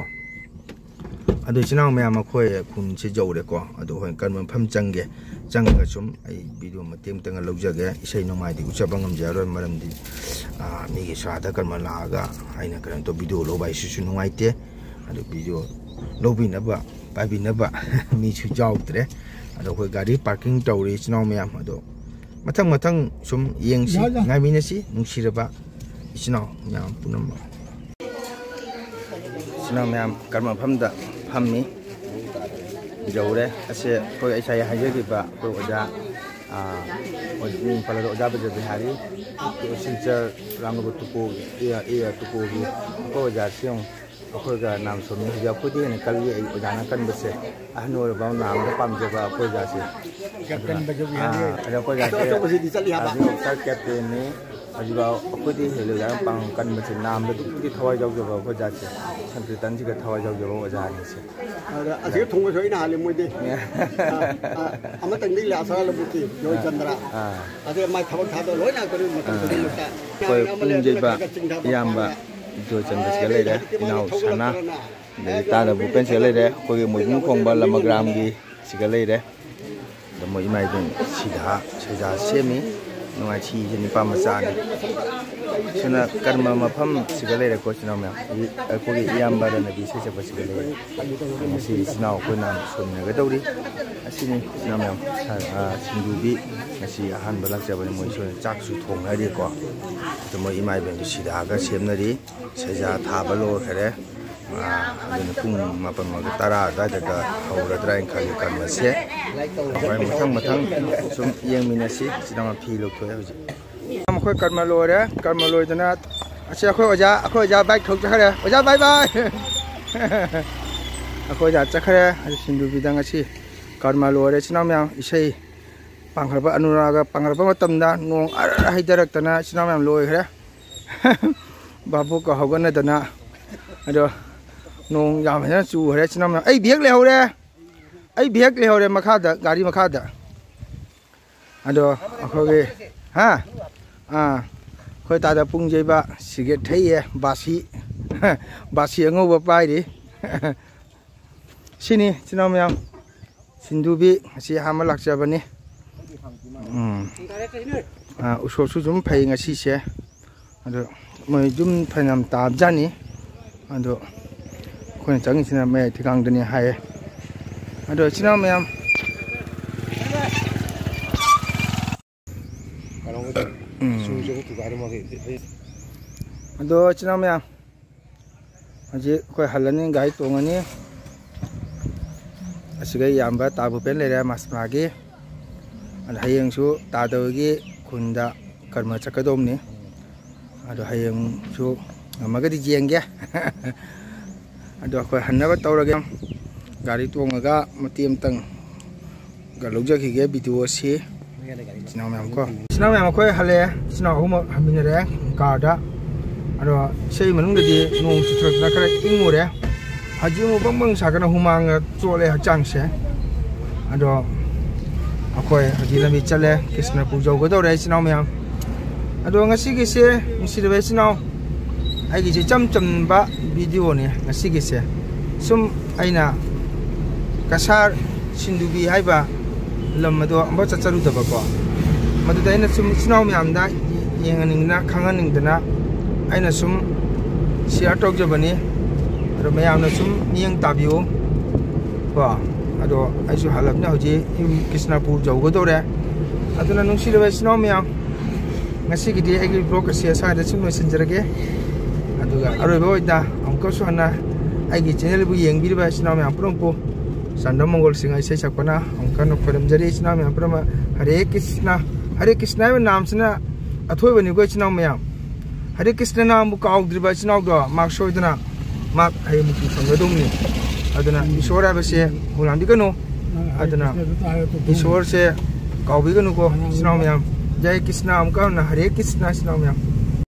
ꯑꯗꯨ ꯏꯆꯤꯟ ꯏꯅꯥꯎ ꯃꯌꯥꯝ, ꯑꯩꯈꯣꯏ ꯈꯨꯟꯁꯦ ꯌꯧꯔꯦꯀꯣ꯫ ꯑꯗꯨ ꯍꯣꯔꯦꯟ ꯀꯔꯝꯕ ꯃꯐꯝ ꯆꯪꯒꯦ? ꯆꯪꯉꯒ ꯁꯨꯝ ꯑꯩ ꯚꯤꯗꯤꯑꯣ ꯃꯇꯦꯛ ꯑꯃꯇꯪꯒ ꯂꯧꯖꯒꯦ꯫ ꯏꯁꯩ ꯅꯣꯡꯃꯥꯏꯗꯤ ꯎꯠꯆꯕ ꯉꯝꯖꯔꯔꯣꯏ, ꯃꯔꯝꯗꯤ, ꯑꯥ, ꯃꯤꯒꯤ ꯁꯣꯔꯥꯠꯇ ꯀꯔꯝꯕ ꯂꯥꯛꯑꯒ ꯑꯩꯅ ꯀꯩꯅꯣ ꯇꯧ, ꯚꯤꯗꯤꯑꯣ ꯂꯧꯕ ꯍꯥꯏꯁꯤꯁꯨ ꯅꯨꯡꯉꯥꯏꯇꯦ꯫ ꯑꯗꯨ ꯚꯤꯗꯤꯑꯣ ꯂꯧꯕꯤꯅꯕ, ꯄꯥꯏꯕꯤꯅꯕ ꯃꯤꯁꯨ ꯌꯥꯎꯗ꯭ꯔꯦ꯫ ꯑꯗꯣ ꯑꯩꯈꯣꯏ ꯒꯥꯔꯤ ꯄꯥꯔꯀꯤꯡ ꯇꯧꯔꯤ ꯏꯆꯤꯟ ꯏꯅꯥꯎ ꯃꯌꯥꯝ꯫ ꯑꯗꯣ ꯃꯊꯪ ꯃꯊꯪ ꯁꯨꯝ ꯌꯦꯡꯁꯤ, ꯌꯥꯏ, ꯌꯥꯏ꯫ ꯉꯥꯏꯃꯤꯟꯅꯁꯤ, ꯅꯨꯡꯁꯤꯔꯕ ꯏꯆꯤꯟ ꯏꯅꯥꯎ ꯃꯌꯥꯝ ꯄꯨꯝꯅꯃꯛ꯫ ꯏꯆꯤꯟ ꯏꯅꯥꯎ ꯃꯌꯥꯝ ꯀꯔꯝꯕ ꯃꯐꯝꯗ ꯐꯝꯃꯤ? ꯌꯧꯔꯦ꯫ ꯑꯁꯦ ꯑꯩꯈꯣꯏ ꯉꯁꯥꯏ ꯍꯥꯏꯖꯈꯤꯕ ꯑꯩꯈꯣꯏ ꯑꯣꯖꯥ, ꯑꯥ, ꯑꯣꯖꯥ ꯃꯤꯡ ꯄꯜꯂꯒ ꯑꯣꯖꯥ ꯕ꯭ꯔꯖꯕꯤꯍꯥꯔꯤ, ꯁꯤꯜꯆꯔ ꯔꯥꯝꯅꯒꯔ ꯇꯨꯀꯣꯒꯤ, ꯑꯦ, ꯑꯦ, ꯇꯨꯀꯣꯒꯤ ꯑꯩꯈꯣꯏ ꯑꯣꯖꯥꯁꯤ ꯌꯦꯡꯉꯨ꯫ ꯑꯩꯈꯣꯏꯒ ꯅꯥꯝ ꯁꯣꯝꯃꯤ꯫ ꯍꯧꯖꯤꯛ ꯑꯩꯈꯣꯏꯗꯤ ꯍꯦꯟꯅ ꯀꯜꯂꯤ꯫ ꯑꯩ ꯑꯣꯖꯥꯅ ꯀꯟꯕꯁꯦ꯫ ꯑꯍꯟ ꯑꯣꯏꯔꯕ ꯅꯥꯝꯗ ꯄꯥꯝꯖꯕ ꯑꯩꯈꯣꯏ ꯑꯣꯖꯥꯁꯦ꯫ ꯑꯗꯨꯅ, ꯀꯟꯕꯁꯨ ꯌꯥꯎꯏ꯫ ꯑꯥ, ꯑꯗ ꯑꯩꯈꯣꯏ ꯑꯣꯖꯥꯁꯦ ꯑꯆꯧꯕꯁꯤꯗꯤ ꯆꯠꯂꯤ ꯍꯥꯏꯕ꯫ ꯑꯥꯔꯃꯤ ꯑꯣꯐꯤꯁꯥꯔ ꯀꯦꯞꯇꯦꯟꯅꯤ꯫ ꯍꯧꯖꯤꯛꯐꯥꯎ ꯑꯩꯈꯣꯏꯗꯤ ꯍꯦꯜꯂꯤ ꯑꯣꯖꯥꯅ ꯄꯥꯡꯒꯜ ꯀꯟꯕꯁꯦ꯫ ꯅꯥꯝꯗ ꯑꯗꯨꯛꯀꯤ ꯃꯇꯤꯛ ꯊꯋꯥꯏ ꯌꯥꯎꯖꯕ ꯑꯩꯈꯣꯏ ꯑꯣꯖꯥꯁꯦ꯫ ꯁꯪꯀ꯭ꯔꯤꯇꯟꯁꯤꯒ ꯊꯋꯥꯏ ꯌꯥꯎꯖꯕ ꯑꯣꯖꯥꯅꯤꯁꯦ꯫ ꯑꯗ ꯑꯁꯤꯒ ꯊꯣꯡꯕꯁꯨ ꯑꯩꯅ ꯍꯥꯜꯂꯤ ꯃꯣꯏꯗꯤ꯫ ꯑ, ꯑ, ꯑꯃꯇꯪꯗꯤ ꯂꯩ, ꯑꯁꯥ ꯂꯧꯕꯨꯛꯀꯤ ꯖꯣꯏꯆꯟꯗ꯭ꯔ꯫ ꯑꯥ꯫ ꯑꯗꯩ ꯃꯥꯏ ꯊꯕꯛ ꯊꯥꯗꯣ ꯂꯣꯏꯅ ꯀꯩꯅꯣ ꯃꯇꯝ ꯑꯥ꯫ ꯈꯨꯗꯤꯡꯃꯛꯇ꯫ ꯑꯩꯈꯣꯏ ꯄꯨꯡ ꯌꯩꯕ ꯏꯌꯥꯝꯕ ꯖꯣꯏꯆꯟꯗ꯭ꯔ ꯁꯤꯗ ꯂꯩꯔꯦ, ꯏꯅꯥꯎ ꯁꯅꯥ꯫ ꯑꯗꯩ ꯇꯥꯗ ꯚꯨꯄꯦꯟ ꯁꯤꯗ ꯂꯩꯔꯦ, ꯑꯩꯈꯣꯏꯒꯤ ꯃꯣꯏꯕꯨꯡ ꯈꯣꯡꯕ ꯂꯃꯒ꯭ꯔꯥꯝꯒꯤ ꯁꯤꯒ ꯂꯩꯔꯦ꯫ ꯑꯗ ꯃꯣꯏ ꯏꯃꯥ ꯏꯕꯦꯟ ꯁꯤꯗ ꯁꯦꯖꯥ ꯁꯦꯝꯃꯤ꯫ ꯅꯨꯡꯉꯥꯏ, ꯁꯤꯁꯦ ꯅꯤꯄꯥ ꯃꯆꯥꯅꯤ꯫ ꯁꯤꯅ ꯀꯔꯃ ꯃꯐꯝ ꯁꯤꯒ ꯂꯩꯔꯦꯀꯣ, ꯏꯆꯤꯟ ꯏꯅꯥꯎ ꯃꯌꯥꯝ꯫ ꯑꯩꯈꯣꯏꯒꯤ ꯏꯌꯥꯝꯕ ꯔꯅꯕꯤ ꯏꯁꯩ ꯁꯛꯄ ꯁꯤꯒ ꯂꯩꯔꯦ꯫ ꯉꯁꯤ ꯏꯆꯤꯟ ꯏꯅꯥꯎ ꯑꯩꯈꯣꯏ ꯃꯌꯥꯝ ꯁꯣꯟꯃꯤꯟꯅꯒꯗꯧꯔꯤ꯫ ꯑꯁꯤꯅꯤ ꯏꯆꯤꯟ ꯏꯅꯥꯎ ꯃꯌꯥꯝ꯫ ꯁ-, ꯑ, ꯁꯤꯡꯖꯨꯗꯤ ꯉꯁꯤ ꯑꯍꯥꯟꯕ ꯂꯥꯛꯆꯕꯅꯤ꯫ ꯃꯣꯏ ꯁꯣꯏꯅ ꯆꯥꯛꯁꯨ ꯊꯣꯡꯅꯔꯤꯀꯣ꯫ ꯑꯗ ꯃꯣꯏ ꯏꯃꯥ ꯏꯕꯦꯟꯁꯨ ꯁꯤꯗꯥꯒ ꯁꯦꯝꯅꯔꯤ꯫ ꯁꯦꯖꯥ ꯊꯥꯕ ꯂꯣꯏꯈꯔꯦ꯫ ꯑꯗꯨꯅ ꯄꯨꯡ ꯃꯥꯄꯟ ꯃꯈꯥꯏ ꯇꯔꯥ ꯑꯗꯨꯋꯥꯏꯗꯒ ꯍꯧꯔꯗ꯭ꯔꯥ ꯍꯥꯏꯅ ꯈꯜꯂꯤ ꯀꯔꯃꯁꯦ꯫ ꯑꯩꯈꯣꯏ ꯃꯊꯪ ꯃꯊꯪ ꯁꯨꯝ ꯌꯦꯡꯃꯤꯟꯅꯁꯤ꯫ ꯁꯤꯗ ꯑꯃ ꯐꯤ ꯂꯧꯊꯣꯛꯑꯦ ꯍꯧꯖꯤꯛ꯫ ꯃꯈꯣꯏ ꯀꯔꯃ ꯂꯣꯏꯔꯦ꯫ ꯀꯔꯃ ꯂꯣꯏꯗꯅ ꯑꯁꯤ ꯑꯩꯈꯣꯏ ꯑꯣꯖꯥ, ꯑꯩꯈꯣꯏ ꯑꯣꯖꯥ ꯕꯥꯏꯛ ꯊꯧ ꯆꯠꯈ꯭ꯔꯦ꯫ ꯑꯣꯖꯥ, ꯕꯥꯏ ꯕꯥꯏ꯫ ꯑꯩꯈꯣꯏ ꯑꯣꯖꯥ ꯆꯠꯈ꯭ꯔꯦ꯫ ꯑꯗꯨ ꯁꯤꯟꯗꯨꯕꯤꯗ ꯉꯁꯤ ꯀꯔꯃ ꯂꯣꯏꯔꯦ꯫ ꯏꯆꯤꯟ ꯏꯅꯥꯎ ꯃꯌꯥꯝ ꯏꯁꯩ ꯄꯥꯡꯈꯠꯄ, ꯑꯅꯨꯔꯥꯒ ꯄꯥꯡꯈꯠꯄ ꯃꯇꯝꯗ ꯅꯣꯡ ꯑꯔ ꯍꯩꯊꯔꯛꯇꯅ ꯏꯆꯤꯟ ꯏꯅꯥꯎ ꯃꯌꯥꯝ ꯂꯣꯏꯈ꯭ꯔꯦ꯫ ꯚꯥꯕꯣꯛꯀ ꯍꯧꯒꯠꯅꯗꯅ꯫ ꯑꯗꯣ ꯅꯣꯡ ꯌꯥꯝ ꯐꯖꯅ ꯆꯨꯈ꯭ꯔꯦ ꯏꯆꯤꯟ ꯏꯅꯥꯎ ꯃꯌꯥꯝ꯫ ꯑꯩ ꯕꯦꯒ ꯂꯩꯍꯧꯔꯦ꯫ ꯑꯩ ꯕꯦꯒ ꯂꯩꯍꯧꯔꯦ ꯃꯈꯥꯗ, ꯒꯥꯔꯤ ꯃꯈꯥꯗ꯫ ꯑꯗꯣ ꯑꯩꯈꯣꯏꯒꯤ, ꯍꯥ? ꯑꯥ, ꯑꯩꯈꯣꯏ ꯇꯥꯗ ꯄꯨꯡ ꯌꯩꯕ ꯁꯤꯒꯔꯦꯠ ꯊꯛꯏꯌꯦ, ꯕꯥꯁꯤ꯫ ꯕꯥꯁꯤ ꯑꯉꯧꯕ ꯄꯥꯏꯔꯤ꯫ ꯁꯤꯅꯤ ꯏꯆꯤꯟ ꯏꯅꯥꯎ ꯃꯌꯥꯝ, ꯁꯤꯟꯗꯨꯕꯤ ꯉꯁꯤ ꯑꯍꯥꯟꯕ ꯂꯥꯛꯆꯕꯅꯤ꯫ ꯎꯝ꯫ ꯑꯥ, ꯎꯁꯣꯞꯁꯨ ꯑꯗꯨꯝ ꯐꯩ ꯉꯁꯤꯁꯦ꯫ ꯑꯗꯣ ꯃꯣꯏ ꯌꯨꯝ ꯐꯅꯌꯥꯝ ꯇꯥꯕꯖꯥꯠꯅꯤ꯫ ꯑꯗꯣ ꯑꯩꯈꯣꯏꯅ ꯆꯪꯉꯤꯁꯤꯅ ꯃꯌꯥꯏ ꯊꯤꯒꯥꯡꯗꯅꯤ ꯍꯥꯏꯌꯦ꯫ ꯑꯗꯣ ꯏꯆꯤꯟ ꯏꯅꯥꯎ ꯃꯌꯥꯝ, ꯎꯝ꯫ ꯑꯗꯣ ꯏꯆꯤꯟ ꯏꯅꯥꯎ ꯃꯌꯥꯝ, ꯍꯧꯖꯤꯛ ꯑꯩꯈꯣꯏ ꯍꯜꯂꯅꯤ, ꯒꯥꯔꯤ ꯇꯣꯡꯉꯅꯤ꯫ ꯑꯁꯤꯒ ꯏꯌꯥꯝꯕ ꯇꯥꯕꯨꯄꯦꯟ ꯂꯩꯔꯦ, ꯃꯥꯁꯃꯥꯒꯤ꯫ ꯑꯗ ꯍꯌꯦꯡꯁꯨ ꯇꯥꯗꯕꯒꯤ ꯈꯨꯟꯗ ꯀꯔꯃ ꯆꯠꯀꯗꯧꯕꯅꯤ꯫ ꯑꯗꯣ ꯍꯌꯦꯡꯁꯨ ꯉꯝꯃꯒꯗꯤ ꯌꯦꯡꯒꯦ꯫ ꯑꯗꯣ ꯑꯩꯈꯣꯏ ꯍꯟꯅꯕ ꯇꯧꯔꯒꯦ꯫ ꯒꯥꯔꯤ ꯇꯣꯡꯉꯒ ꯃꯇꯦꯛ ꯑꯃꯇꯪ ꯂꯧꯖꯈꯤꯒꯦ ꯚꯤꯗꯤꯑꯣ ꯑꯁꯤ꯫ ꯏꯆꯤꯟ ꯏꯅꯥꯎ ꯃꯌꯥꯝ ꯀꯣ꯫ ꯏꯆꯤꯟ ꯏꯅꯥꯎ ꯃꯌꯥꯝ ꯑꯩꯈꯣꯏ ꯍꯜꯂꯛꯑꯦ꯫ ꯏꯆꯤꯟ ꯏꯅꯥꯎ ꯑꯍꯨꯝꯃꯛ ꯍꯟꯃꯤꯟꯅꯔꯦ ꯀꯥꯔꯗ꯫ ꯑꯗꯣ ꯏꯁꯩ ꯃꯅꯨꯡꯗꯗꯤ ꯅꯣꯡ ꯆꯨꯊꯔꯛꯇꯅ ꯈꯔ ꯏꯪꯉꯨꯔꯦ꯫ ꯍꯧꯖꯤꯛ ꯑꯃꯨꯛ ꯕꯪ ꯕꯪ ꯁꯥꯒꯠꯅ ꯍꯨꯃꯥꯡꯒ ꯆꯣꯠꯂꯦ ꯍꯛꯆꯥꯡꯁꯦ꯫ ꯑꯗꯣ ꯑꯩꯈꯣꯏ ꯍꯧꯖꯤꯛ ꯂꯝꯕꯤ ꯆꯠꯂꯦ꯫ ꯀ꯭ꯔꯤꯁꯅꯄꯨꯔ ꯌꯧꯒꯗꯧꯔꯦ ꯏꯆꯤꯟ ꯏꯅꯥꯎ ꯃꯌꯥꯝ꯫ ꯑꯗꯣ ꯉꯁꯤꯒꯤꯁꯦ ꯅꯨꯡꯁꯤꯔꯕ ꯏꯆꯤꯟ ꯏꯅꯥꯎ, ꯑꯩꯒꯤꯁꯦ ꯏꯆꯝ ꯆꯝꯕ ꯚꯤꯗꯤꯑꯣꯅꯦ ꯉꯁꯤꯒꯤꯁꯦ꯫ ꯁꯨꯝ ꯑꯩꯅ ꯀꯁꯥꯔ ꯁꯤꯟꯗꯨꯕꯤ ꯍꯥꯏꯕ ꯂꯝ ꯑꯗꯣ ꯑꯃꯨꯛ ꯆꯠꯆꯔꯨꯗꯕꯀꯣ꯫ ꯃꯗꯨꯗ ꯑꯩꯅ ꯁꯨꯝ ꯏꯆꯤꯟ ꯏꯅꯥꯎ ꯃꯌꯥꯝꯗ ꯌꯦꯡꯍꯟꯅꯤꯡꯗꯅ, ꯈꯪꯍꯟꯅꯤꯡꯗꯅ ꯑꯩꯅ ꯁꯨꯝ ꯁꯤꯌꯥꯔ ꯇꯧꯖꯕꯅꯤ꯫ ꯑꯗꯣ ꯃꯌꯥꯝꯅ ꯁꯨꯝ ꯃꯤꯠꯌꯦꯡ ꯇꯥꯕꯤꯌꯨ ꯀꯣ꯫ ꯑꯗꯣ ꯑꯩꯁꯨ ꯍꯜꯂꯕꯅꯤꯅ ꯍꯧꯖꯤꯛ ꯌꯨꯝ ꯀ꯭ꯔꯤꯁꯅꯄꯨꯔ ꯌꯧꯒꯗꯧꯔꯦ꯫ ꯑꯗꯨꯅ ꯅꯨꯡꯁꯤꯔꯕ ꯏꯆꯤꯟ ꯏꯅꯥꯎ ꯃꯌꯥꯝ, ꯉꯁꯤꯒꯤꯗꯤ ꯑꯩꯒꯤ ꯕ꯭ꯂꯣꯒ ꯑꯁꯤ ꯑꯁ꯭ꯋꯥꯏꯗ ꯁꯨꯝ ꯂꯣꯏꯁꯤꯟꯖꯔꯒꯦ꯫ ꯑꯗꯨꯒ ꯑꯔꯣꯏꯕ ꯑꯣꯏꯅ ꯑꯃꯨꯛꯀꯁꯨ ꯍꯟꯅ ꯑꯩꯒꯤ ꯆꯦꯅꯦꯜꯕꯨ ꯌꯦꯡꯕꯤꯔꯤꯕ ꯏꯆꯤꯟ ꯏꯅꯥꯎ ꯃꯌꯥꯝ ꯄꯨꯝꯅꯃꯛꯄꯨ ꯆꯥꯟꯗꯝ ꯃꯪꯒꯣꯜ ꯁꯤꯡ ꯏꯁꯩ ꯁꯛꯄꯅ ꯑꯃꯨꯛ ꯍꯟꯅ ꯈꯣꯏꯔꯝꯖꯔꯤ꯫ ꯏꯆꯤꯟ ꯏꯅꯥꯎ ꯃꯌꯥꯝ ꯄꯨꯝꯅꯃꯛ ꯍꯔꯦ ꯀ꯭ꯔꯤꯁꯅ꯫ ꯍꯔꯦ ꯀ꯭ꯔꯤꯁꯅ ꯍꯥꯏꯕ ꯅꯥꯝꯁꯤꯅ ꯑꯊꯣꯏꯕꯅꯤꯀꯣ ꯏꯆꯤꯟ ꯏꯅꯥꯎ ꯃꯌꯥꯝ꯫ ꯍꯔꯦ ꯀ꯭ꯔꯤꯁꯅ ꯅꯥꯝꯕꯨ ꯀꯥꯎꯗ꯭ꯔꯤꯕ ꯏꯆꯤꯟ ꯏꯅꯥꯎꯗꯣ ꯃꯍꯥꯛ ꯁꯣꯏꯗꯅ ꯃꯍꯥꯛ ꯍꯌꯦꯡ ꯃꯨꯛꯇꯤ ꯐꯪꯒꯗꯧꯅꯤ꯫ ꯑꯗꯨꯅ ꯏꯁꯣꯔ ꯍꯥꯏꯕꯁꯦ ꯍꯨꯔꯥꯟꯕꯤꯒꯅꯨ꯫ ꯑꯗꯨꯅ ꯏꯁꯣꯔꯁꯦ ꯀꯥꯎꯕꯤꯒꯅꯨꯀꯣ ꯏꯆꯤꯟ ꯏꯅꯥꯎ ꯃꯌꯥꯝ꯫ ꯖꯥꯏ ꯀ꯭ꯔꯤꯁꯅ꯫ ꯑꯃꯨꯛꯀ ꯍꯟꯅ ꯍꯔꯦ ꯀ꯭ꯔꯤꯁꯅ ꯏꯆꯤꯟ ꯏꯅꯥꯎ ꯃꯌꯥꯝ꯫